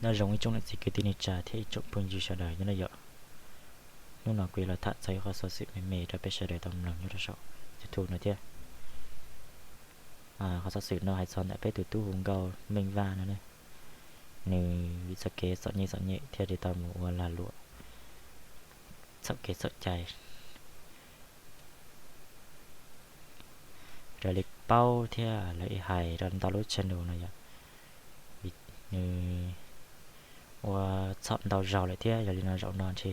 Nyob zoo ib tsoom niam txiv kwv tij neej tsa thiab ib tsoom phooj ywg sawv daws nyob no yom. Hnub no kuv yuav los tham txog ib qhov xov xwm me me rau peb sawv daws tau mloog nyob rau saum YouTube no thiab. Qhov xov xwm no hais txog ntawm peb tus tub hu nkauj Meej Vaj no ne. Nws vim txoj kev txom nyem txom nyem thiaj li tau mus ua lag luam txhaum kev txhaum cai. Raws li paub thiab lawv hais rau ntau lub channel no yom, nws ua txhaum ntau zaus lawm thiab yog li no zaum no ntshe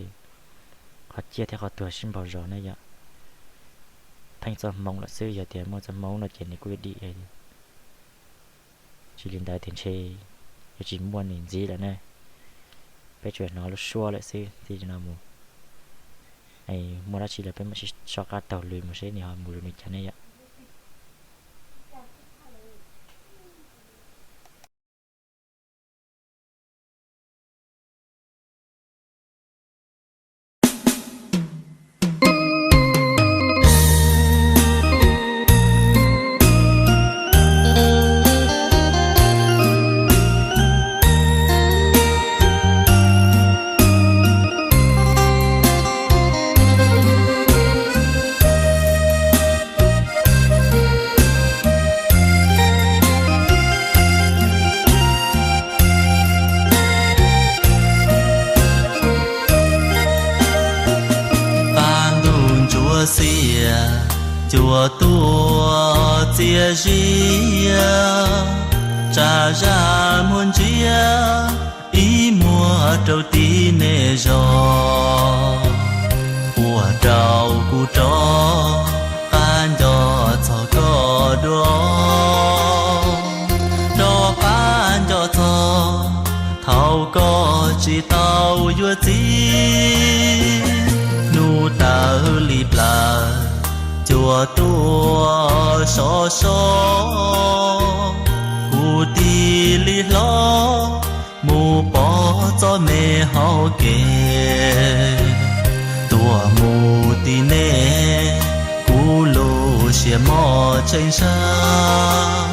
qhov ciaj thiab qhov tuag sib npaug zog ne yom. Pheej txoj hmoo lawm xwb, yog tias muaj txoj hmoo no ces nws kuj dim. Tsis li ntawd tias ntshe yuav tsis muaj nws ntxiv lawm ne. Peb tsuas hnov lub suab lawm xwb, thiaj li no mus muaj dab tsi los peb mam sib soj qab taug lw mus seb nws ho mus zoo li cas ne yom. Qab ntuj ntsuab xiab, cua tuaj txias ziab, tsa zaj muag ntsiab ib muag rau tim nej zos. Puag rau kuv rov qab nco txog koj dua, rov qab nco txog thaum koj tsis tau yuav txiv. Hnub tawm li plawv, cua tuaj sov so, kuv tig li hlob mus pov txoj me hauv kev. Tuaj mus tim nej, kuv lub siab mob tsheej sab,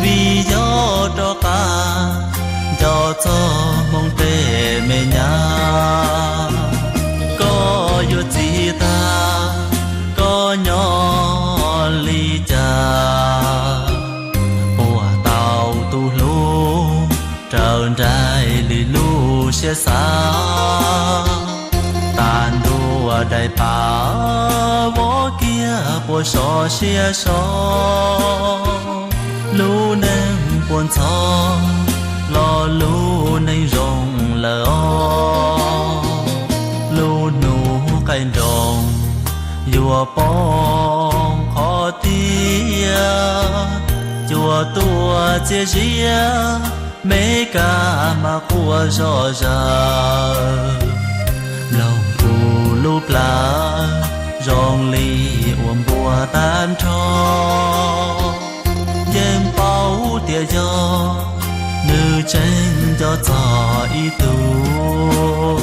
vim yog rov qab nco txog hmoov tej me nyab. Koj yuav txiv tag, koj nyob li cas? Puas tau tus hlub raws nraim li lub siab xav? Tas ntua daim pam vov kiag puas sov siab so. Lub neej puas ntxhov los lub neej zoo lawm os. Lub hnub qaij nroos yuav poob qhov tiag, cua tuaj txias ziab, me kab mas quaj zom zaws. Mloog kuv lub plawv zoo li ua npua tag nrho, yeej paub tias yog nws tseem nco txog ib tug.